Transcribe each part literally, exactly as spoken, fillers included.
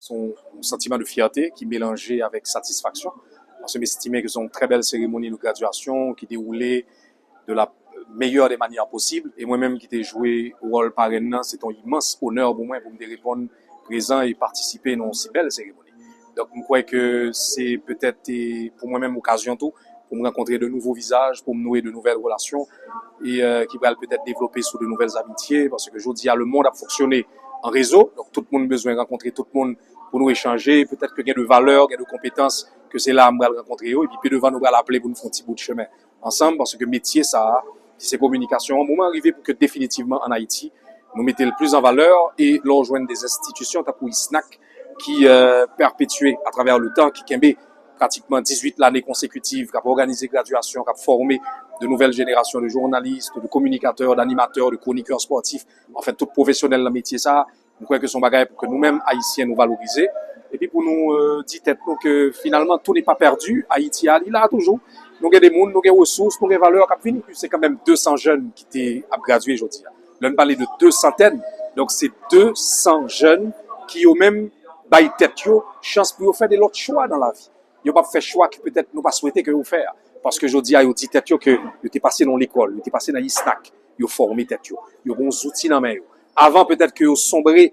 Se yon santiman de fyète ki melanje avèk satisfaksyon, paske m estime ke se yon trè bèl seremoni de gradyasyon ki dewoule de la meilleure des manières possibles. E mwen menm ki te jwe wòl parenn nan, se te yon imans onè pou mwen pou m te reponn prezan e patisipe nan yon si bèl seremoni. Donk, m kwè ke se petèt, e, pou mwen menm okazyon tou pou m rankontre de nouvo vizaj, pou m nouwe de nouvèl relasyon e, e, ki pral petèt devlope sou de nouvèl amitye, paske jodi a, lemonn ap fonksyone an rezo. Donk, tout moun bezwen rankontre tout moun pou nou echanje. Petèt ke gen de valè, gen de konpetans, ke se la m pral rankontre yo, epi pi devan nou pral aple pou nou fè yon ti bout chemen ansanm, paske metye sa a, ki se kominikasyon an, moman an rive pou ke definitivman ann Ayiti, nou mete l plis an valè, e lè w jwenn de enstitisyon tankou ISNAC ki, e, pèpetye atravè le tan, ki kenbe pratikman dizuit lane konsekitiv, k ap òganize gradyasyon, k ap fòme de nouvèl jenerasyon de jounalis, de kominikatè, d animatè, de kronikè spòtif, anfen, tout pwofesyonèl nan metye sa a, m kwè ke se yon bagay pou ke nou menm, Ayisyen, nou valorize. Epi pou nou, e, di tèt nou ke finalman, tout n'est pas perdu. Ayiti a, li la toujou. Nou gen de moun, nou gen resous, nou gen valè k ap vini. Se kanmenm de san jèn ki te ap gradye jodi a. Lè n pale de de santèn, donk se de san jèn ki yo menm bay tèt yo chans pou yo fè de lòt chwa nan lavi. Yo p ap fè chwa ke petèt nou pa swete ke yo fè a. Paske jodi a, yo di tèt yo ke yo te pase nan lekòl, yo te pase nan ISNAC, yo fòme tèt yo, yo gen zouti nan men yo. Avan petèt ke yo sonbre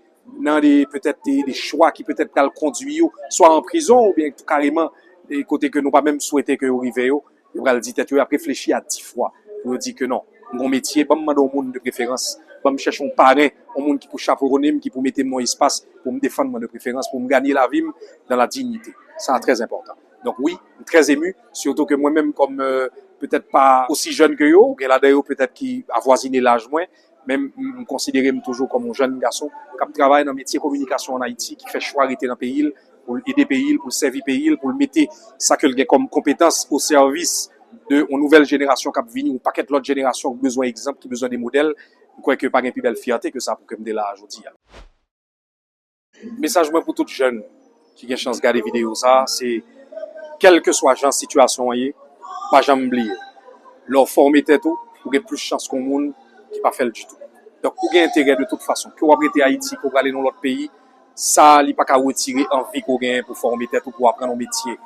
nan de, petèt de, de chwa ki petèt pral kondwi yo swa an prizon oubyen tou kareman, e, kote ke nou pa menm swete ke yo rive yo, yo pral di tèt yo, y ap reflechi a dis fwa pou yo di ke non, m gon metye, ban m mande yon moun de preferans, ban m chèche yon parenn, yon moun ki pou chapewonnen m, ki pou mete m nan yon espas pou m defann mwen de preferans, pou m ganye lavi m dans la dignité. Sa a trè enpòtan. Donk wi, m trè emu, sitou ke mwen menm kòm, e, petèt pa osi jèn ke yo, gen ladan yo petèt ki avwazine laj mwen, men m, m konsidere m toujou kòm yon jèn gason k ap travay nan metye kominikasyon ann Ayiti, ki fè chwa rete nan peyi l, pou l ede peyi l, pou l sèvi peyi l, pou l mete sa ke l gen kòm konpetans o sèvis de yon nouvèl jenerasyon k ap vini, yon pakèt lòt jenerasyon ki bezwen egzanp, ki bezwen de modèl. M kwè ke pa gen pi bèl fyète ke sa pou ke m te la a jodi a. Mesaj mwen pou tout jèn ki gen chans gade videyo sa a, se kèlkeswa jan sitiyasyon an ye, pa janm bliye. Lè w fòme tèt ou, ou gen plis chans ke yon moun ki pa fè l ditou. Donk, ou gen enterè de tout fason. Ke w ap rete Ayiti, ke w prale nan lòt peyi, sa li pa ka retire anvi ke w genyen pou fòme tèt ou, pou aprann yon metye.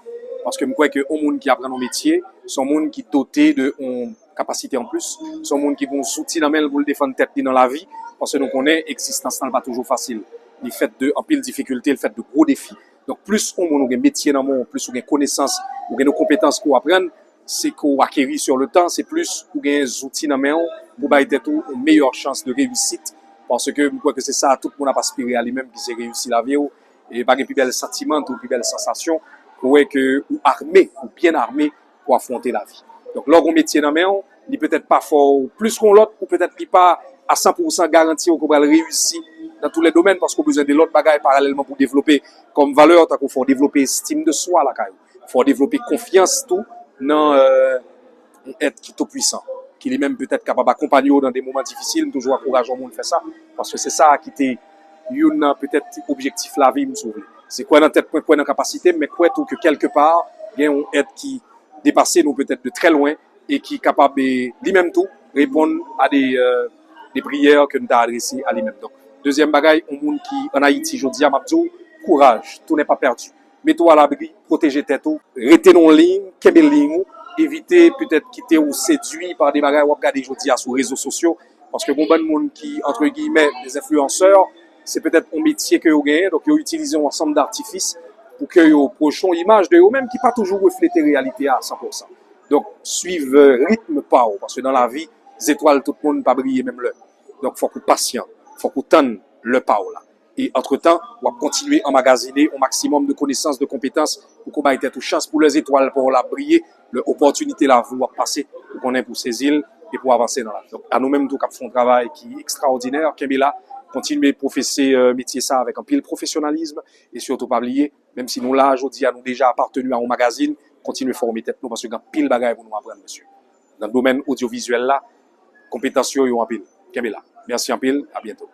Paske m kwè ke yon moun ki aprann yon metye, se yon moun ki dote de yon kapasite anplis. Se yon moun ki gen zouti nan men l pou l defann tèt li nan lavi, paske nou konnen egzistans lan pa toujou fasil. Li fèt de anpil difikilte, li fèt de gwo defi. Donk, plis yon moun ou gen metye nan men w, plis ou gen konesans, ou gen de konpetans ke w aprann, se ke w akeri sur le temps, se plis ou gen zouti nan men w pou bay tèt ou yon meyè chans de reyisit, paske m kwè ke se sa tout moun ap aspire a li menm, ki se reyisi lavi w. E pa gen pi bèl santiman, tou pi bèl sansasyon, pou wè ke ou ame, ou byen ame pou afwonte lavi. Donk, lè w gen yon metye nan men w, li petèt pa fè w plis ke yon lòt, ou petèt li pa a san pou san garanti w ke w pral reyisi nan tou lè domèn, paske w bezwen de lòt bagay paralèlman pou w devlope kòm valè, tankou fò w devlope estim de swa lakay ou, fò w devlope konfyans tou nan, e, yon èt ki tou pwisan, ki li menm petèt kapab akonpanye w nan de moman difisil. M toujou ankouraje yon moun fè sa, paske se sa ki te youn nan petèt objektif lavi m, si w vle. Se kwè nan tèt mwen, kwè nan kapasite m, men kwè tou ke kèlkepa, gen yon èt ki depase nou petèt de trè lwen e ki kapab, e, li menm tou, reponn a de, e, de priyè ke n ta adrese a li menm. Donk, dezyèm bagay, yon moun ki ann Ayiti jodi a, m ap di w, kouraj, tout n'est pas perdu. Mete w alabri, pwoteje tèt ou, rete nan yon liy, kenbe liy ou, evite petèt kite w sedui pa de bagay w ap gade jodi a sou rezo sosyo, paske gen yon bann moun ki, entre guillemets, des influenceurs, se petèt yon metye ke yo genyen, donk yo itilize yon ansanm datifis pou ke yo pwoche yon imaj de yo menm ki pa toujou reflete reyalite a san pou san. Donk, swiv, e, ritm pa w, paske nan lavi, zetwal tout moun pa briye menm lè. Donk, fòk ou pasyan, fòk ou tann lè pa w la. E antretan, w ap kontinye anmagazine yon maksimòm de konesans, de konpetans, pou ke w bay tèt ou chans pou lè zetwal pa w la ap briye, lè opòtinite lavi w ap pase, ou konnen pou sezi l e pou avanse nan lavi. Donk, a nou menm tou k ap fè yon travay ki ekstraòdinè, kenbe la, kontinye pwofese, e, metye sa avèk anpil pwofesyonalizm e sitou pa bliye, menm si nou la jodi a, nou deja apateni a yon magazin, kontinye fòme tèt nou paske gen anpil bagay pou nou aprann, mesye. Nan domèn odyovizyèl la, konpetans yo, yo anpil. Kenbe la. Mèsi anpil, a byento.